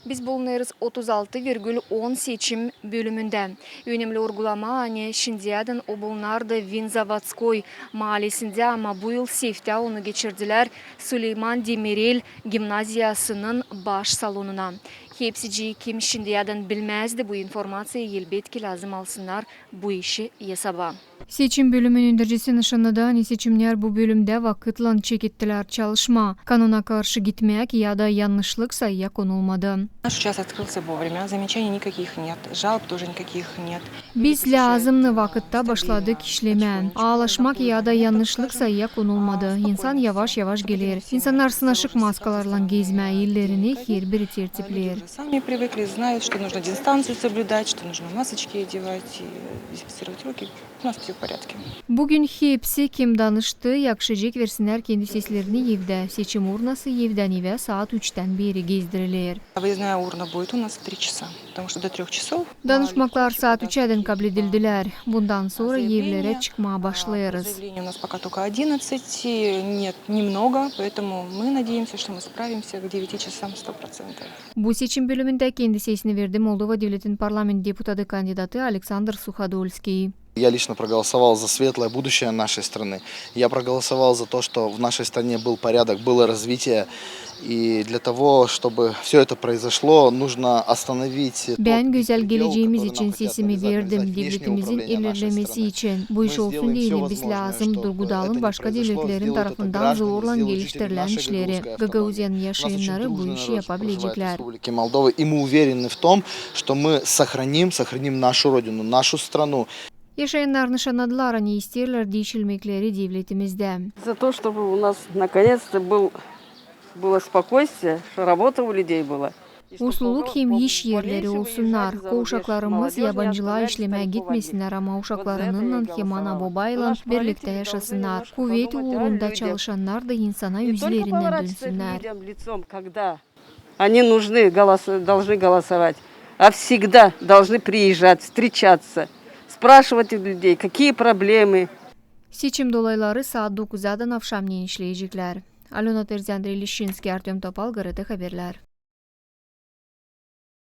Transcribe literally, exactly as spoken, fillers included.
Biz bulunêrız otuz altı virgül on seçim bölümündä. Önemli urgulamaa, ani şindiyädän o bulunardı Vinzavodskoy maalesindä, ama bu yıl seftä onu geçirdilär Suleyman Demirel gimnaziyasının baş salonuna. Hepsicii, kim şindiyädän bilmäzdi bu informaţiyayı, elbetki lääzım alsınnar bu işi esaba. Seçim bölümün öndercisi nışannadı, ani seçimnär bu bölümdä vakıtlan çekettilär çalışmaa. Kanuna karşı gitmäk ya da yannışlık sayıya konulmadı. Наш участок открылся вовремя, замечаний никаких нет, жалоб тоже никаких нет. Biz lääzımnı vakıtta başladık işlemää. Aalaşmak ya da yannışlık sayıya konulmadı. İnsan yavaş-yavaş geler. İnsannar sınaşık maskalarlan gezmää, ellerini herbiri tertipleer. Сами привыкли, знают, что нужно дистанцию соблюдать, что нужно масочки одевать и дезинфицировать руки. У нас всё в порядке. Bugün hepsi, kim danıştı, yakışacek, versinnär kendi seslerini evdä. Seçim urnası evdän evä saat üçtän beri gezdiriler. Выездная урна будет у нас в три часа, потому что до трёх часов. Danışmaklar saat üçädän kabledildilär. Bundan sora evlerä çıkmaa başlêêrız. Заявлений у нас пока только одиннадцать, нет, немного, поэтому мы надеемся, что мы справимся к девяти часам сто процентов. Bu seçim bölümündä kendi sesini verdi Moldova Devletin parlament deputadı kandidatı Aleksandr Suhodolskiy. Я лично проголосовал за светлое будущее нашей страны. Я проголосовал за то, что в нашей стране был порядок, было развитие. И для того, чтобы всё это произошло, нужно остановить тот беспредел, который нам хотят навязать внешнее управление нашей страны. Мы сделаем всё возможное, чтобы это не произошло, сделаем это гораздо лучше, сделаем это гораздо лучше для жителей нашей гагаузской автономии. У нас очень дружно проживают республики Молдова, и мы уверены в том, что мы сохраним, сохраним нашу родину, нашу страну. Yaşayannarı nışannadılar, ani isteerlär diişilmekleri devletimizdä. За то, чтобы у нас наконец-то был, было спокойствие, что работа у людей была. Usluluk hem iş erleri olsunnar. Ko uşaklarımız yabancılıa işlemää gitmesinnär, ama uşaklarınnan hem ana-bobaylan birliktä yaşasınnar. Kuvet uurunda çalışannar da insana üzlerinnän dönsünnär. Они нужны, голосо-, должны голосовать, а всегда должны приезжать, встречаться, спрашивать у людей, какие проблемы. Seçim dolayları saat dokuzdan avşamneyin işleyeceklär. Alöna Terzi, Andrey Lişinskiy, Artöm Topal, GRT Haberlär.